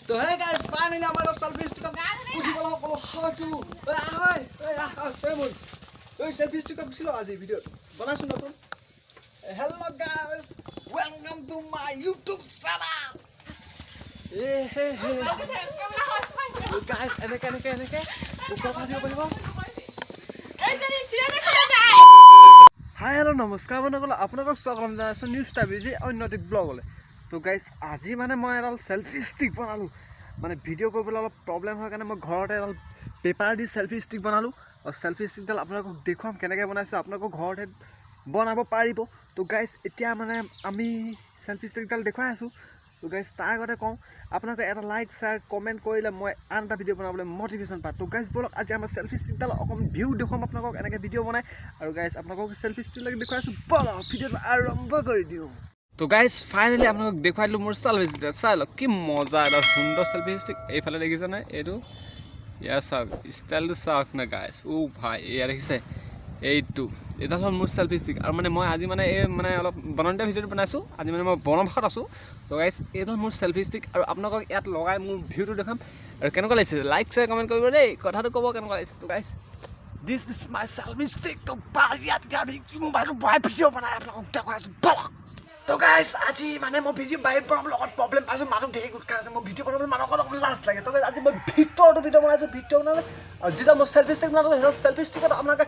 তো hey guys, finally আমাৰ selfie ষ্টিকত উঠিবলৈ সকলো সাজু। ঐ আহ, ঐ আহ, ঐ মোৰ ঐ সেলফি ষ্টিকত উঠিলো। আজি ভিডিঅ'ত বনাইছোঁ নতুন। Hello guys, welcome to my YouTube channel. A hey hey guys, এনেকে এনেকে এনেকে ওপৰ দিব পাৰিব। হাই, হেল্ল', নমস্কাৰ বন্ধুসকল, আপোনালোকক স্বাগতম জনাইছোঁ নিউজ টাইম অন্য এটি ব্লগলৈ। তো গাইজ, আজি মানে মই এডাল চেল্ফি ষ্টিক বনালোঁ। মানে ভিডিঅ' কৰিবলৈ অলপ প্ৰব্লেম হয় কাৰণে মই ঘৰতে এডাল পেপাৰ দি চেল্ফি ষ্টিক বনালোঁ আৰু চেল্ফি ষ্টিকডাল আপোনালোকক দেখুৱাম কেনেকৈ বনাইছোঁ। আপোনালোকৰ ঘৰতে বনাব পাৰিব। তো গাইজ, এতিয়া মানে আমি চেল্ফি ষ্টিকডাল দেখুৱাই আছোঁ। তো গাইজ, তাৰ আগতে কওঁ, আপোনালোকে এটা লাইক, শ্বেয়াৰ, কমেণ্ট কৰিলে মই আন এটা ভিডিঅ' বনাবলৈ মটিভেশ্যন পাওঁ। তো গাইজ, ব'লক, আজি আমাৰ চেল্ফি ষ্টিকডাল অকণমান ভিউ দেখুৱাম আপোনালোকক, এনেকৈ ভিডিঅ' বনাই। আৰু গাইজ, আপোনালোকক চেল্ফি ষ্টিকডাল দেখুৱাই আছোঁ। ব'লক, ভিডিঅ'টো আৰম্ভ কৰি দিওঁ। তো গাইজ, ফাইনেলি আপোনালোকক দেখুৱাই দিলোঁ মোৰ চেল্ফি ষ্টিক। চাই লওক, কি মজা এটা সুন্দৰ চেল্ফি ষ্টিক। এইফালে দেখিছেনে এইটো? ইয়াৰ চাওক, ষ্টাইলটো চাওক না গাইজ। ও ভাই, এয়া দেখিছে, এইটো এইডাল হ'ল মোৰ চেল্ফি ষ্টিক। আৰু মানে মই আজি মানে এই মানে অলপ বননীয়া ভিডিঅ'টো বনাইছোঁ। আজি মানে মই বনবাসত আছোঁ। তো গাইজ, এইডাল মোৰ চেল্ফি ষ্টিক আৰু আপোনালোকক ইয়াত লগাই মোৰ ভিউটো দেখাম আৰু কেনেকুৱা লাগিছে লাইক, শ্বেয়াৰ, কমেণ্ট কৰিব দেই। কথাটো ক'ব কেনেকুৱা লাগিছে। তো guys, this is my selfie stick. তো বাছ, ইয়াত এতিয়া আমি মোবাইলটো ভৰাই ভিডিঅ' বনাই আপোনালোকক দেখুৱাই আছোঁ, ব'লক। তো গাইজ, আজি মানে মই ভিডিঅ' বাহিৰত বনাবলৈ লগত প্ৰব্লেম পাইছোঁ। মানুহ ধেৰ গোট খাই আছে। মই ভিডিঅ' বনাবলৈ মানুহৰ অকণমান লাজ লাগে। তো guys, আজি মই ভিতৰতো ভিডিঅ' বনাইছোঁ। ভিডিঅ' বনালে আৰু যেতিয়া মই চেল্ফি ষ্টিক বনালোঁ, সেই চেল্ফি ষ্টিকত আপোনালোকে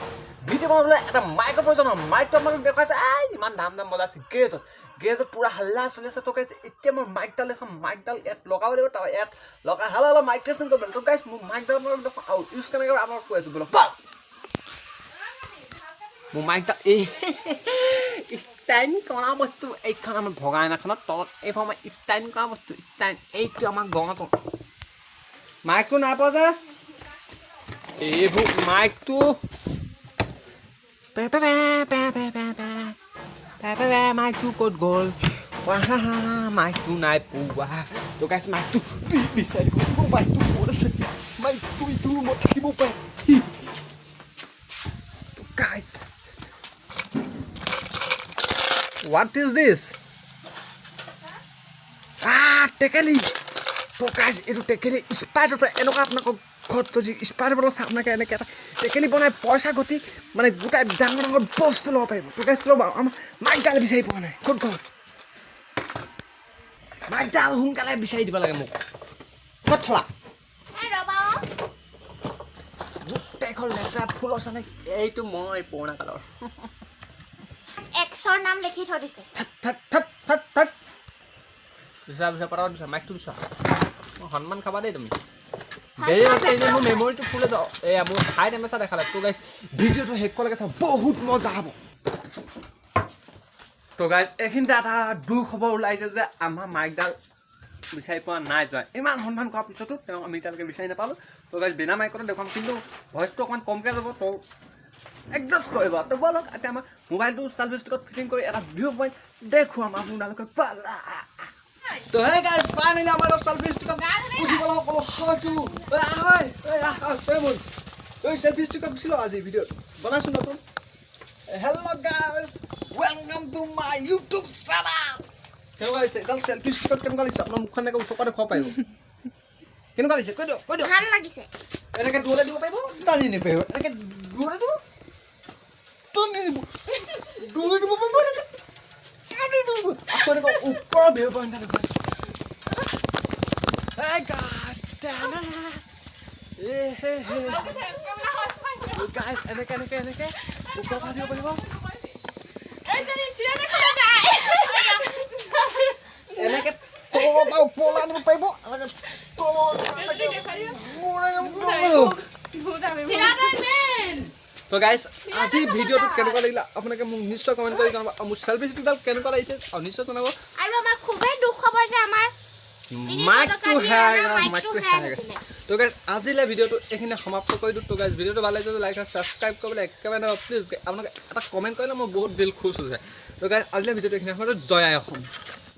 ভিডিঅ' বনাবলৈ এটা মাইকৰ প্ৰয়োজন হয়। মাইকটো আপোনালোক দেখুৱাইছে। এই ইমান দাম দাম বজাইছে গেৰেজত, গেৰেজত পূৰা হাল্লা চলি আছে। তো গাইজ, এতিয়া মই মাইকডাল এখন মাইকডাল ইয়াত লগাব লাগিব। তাৰপৰা ইয়াত লগাই হাল্লা হাল্লা মাইক টেষ্টিং কৰিব লাগিব। তো গাইজ, মোৰ মাইকডাল আপোনালোক দেখুৱাম আৰু ইউজ কেনেকৈ আপোনালোক কৈ আছোঁ, ব'লক। মোৰ মাইকডাল এই ষ্টাইল কৰা বস্তু। এইখন আমাৰ ভগা আইনাখনত তলত এইখন আমাৰ ষ্টাইল কৰা বস্তু, ষ্টাইল। এইটো আমাৰ গঙাটো। মাইকটো নাই পোৱা যে। এইবোৰ মাইকটো pay pay pay pay pay pay pay pay pay pay. মাইকটো ক'ত গ'ল? মাইকটো নাই পোৱা। তো গাইছ, মাইকটো বিচাৰি, মাইকটো ক'ত আছে? মাইকটো ইটো ৰুমত থাকিব পাৰে। তো guys, What is this? টেকেলি। তো গাইছ, এইটো টেকেলি স্প্ৰাইটৰ পৰা। এনেকুৱা আপোনালোকৰ ঘৰত যদি স্প্ৰাইটৰ বটল আছে, আপোনালোকে এনেকৈ এটা টেকেলি বনাই পইচা ঘটি মানে গোটাই ডাঙৰ ডাঙৰ বস্তু ল'ব পাৰিব। তো গাইছ, ৰ'ব, আমাৰ মাইকডাল বিচাৰি পোৱা নাই। ক'ত গ'ল মাইকডাল? সোনকালে বিচাৰি দিব লাগে মোক। ক'ত থলা? গোটেইখন লেতেৰা ফুল আছে নে? এইটো মই পুৰণা কালৰ। এক্সৰ নাম লিখি থৈ দিছে। থাত থাত থাত থাত থাত। বিচাৰা, বিচাৰা, পটাপট বিচাৰা, মাইকটো বিচাৰা। মই সন্মান খাবা দেই তুমি। দেৰি হৈছে এনেই, মোৰ মেমৰিটো ফুলে যাওঁ। এয়া মোৰ হাই টেম্পাৰেচাৰ দেখালে। তো গাইছ, ভিডিঅ'টো শেষ কৰালৈকে চাওঁ, বহুত মজা হ'ব। তো গাইছ, এইখিনিতে এটা দুখবৰ ওলাইছে যে আমাৰ মাইকডাল বিচাৰি পোৱা নাই যোৱা। ইমান সন্ধান কৰাৰ পিছতো তেওঁ আমি এতিয়ালৈকে বিচাৰি নাপালোঁ। তো গাইছ, বিনা মাইকতে দেখুৱাম, কিন্তু ভইচটো অকণমান কমকৈ যাব, তো এডজাষ্ট কৰিব। তো ব'লক, এতিয়া আমাৰ মোবাইলটো চেল্ফি ষ্টিকত ফিটিং কৰি এটা ভিউ পইণ্ট দেখুৱাম আপোনালোকে, পালা। তো হে গাইজ, ফাইনেলি আমাৰ সেলফি ষ্টিকত উঠিবলৈ সকলো সাজু। ঐ আহ, ঐ আহ, ঐ মোৰ ঐ সেলফি ষ্টিকত উঠিলো। আজি ভিডিঅ'ত বনাইছোঁ নতুন। Hello guys, welcome to my YouTube channel. কেনেকুৱা লাগিছে এডাল চেল্ফি ষ্টিকত? কেনেকুৱা লাগিছে? আপোনাৰ মুখখন এনেকৈ ওচৰৰ পৰা দেখুৱাব পাৰিব। কেনেকুৱা লাগিছে কৈ দিয়ক, কৈ দিয়ক। ভাল লাগিছে। এনেকৈ দূৰলৈ দিব পাৰিব, টানি নিব পাৰিব। এনেকৈ দূৰলৈ দিব, টানি দিব, দূৰলৈ দিব পাৰিব, এনেকৈ টানি দিব। আকৌ এনেকৈ ওপৰৰ ভিউ পইণ্ট এটা দেখুৱাই। Hey guys, এ হে হে গাইজ, এনেকে এনেকে এনেকে ওপৰৰ পৰা দিব পাৰিব। এনেকে তলৰ পৰা ওপৰলৈ আনিব পাৰিব, এনেকে তলৰ এনেকে তো গাইজ, আজি ভিডিঅ'টো কেনেকুৱা লাগিলে আপোনালোকে মোক নিশ্চয় কমেণ্ট কৰি জনাব আৰু মোৰ চেল্ফি ষ্টিকডাল কেনেকুৱা লাগিছে আৰু নিশ্চয় জনাব। আৰু আমাৰ খুবেই দুখ খবৰ যে আমাৰ মাইকটো টকা দি হেৰাই অনা গ'ল। মাইকটো মাইকটো হেৰাই হেৰাই গৈছে। থাকিলে। তো গাইজ, আজিলৈ ভিডিঅ'টো এইখিনি সমাপ্ত কৰি দিওঁ। তো গাইজ, ভিডিঅ'টো ভাল লাগিছে লাইক, ছাবস্ক্ৰাইব কৰিবলৈ একেবাৰে নাপাব প্লিজ। আপোনালোকে এটা কমেণ্ট কৰিলে মোৰ বহুত দিল খুচ হৈ যায়। তো গাইজ, আজিলৈ ভিডিঅ'টো এইখিনি সমাপ্ত। জয় আই অসম।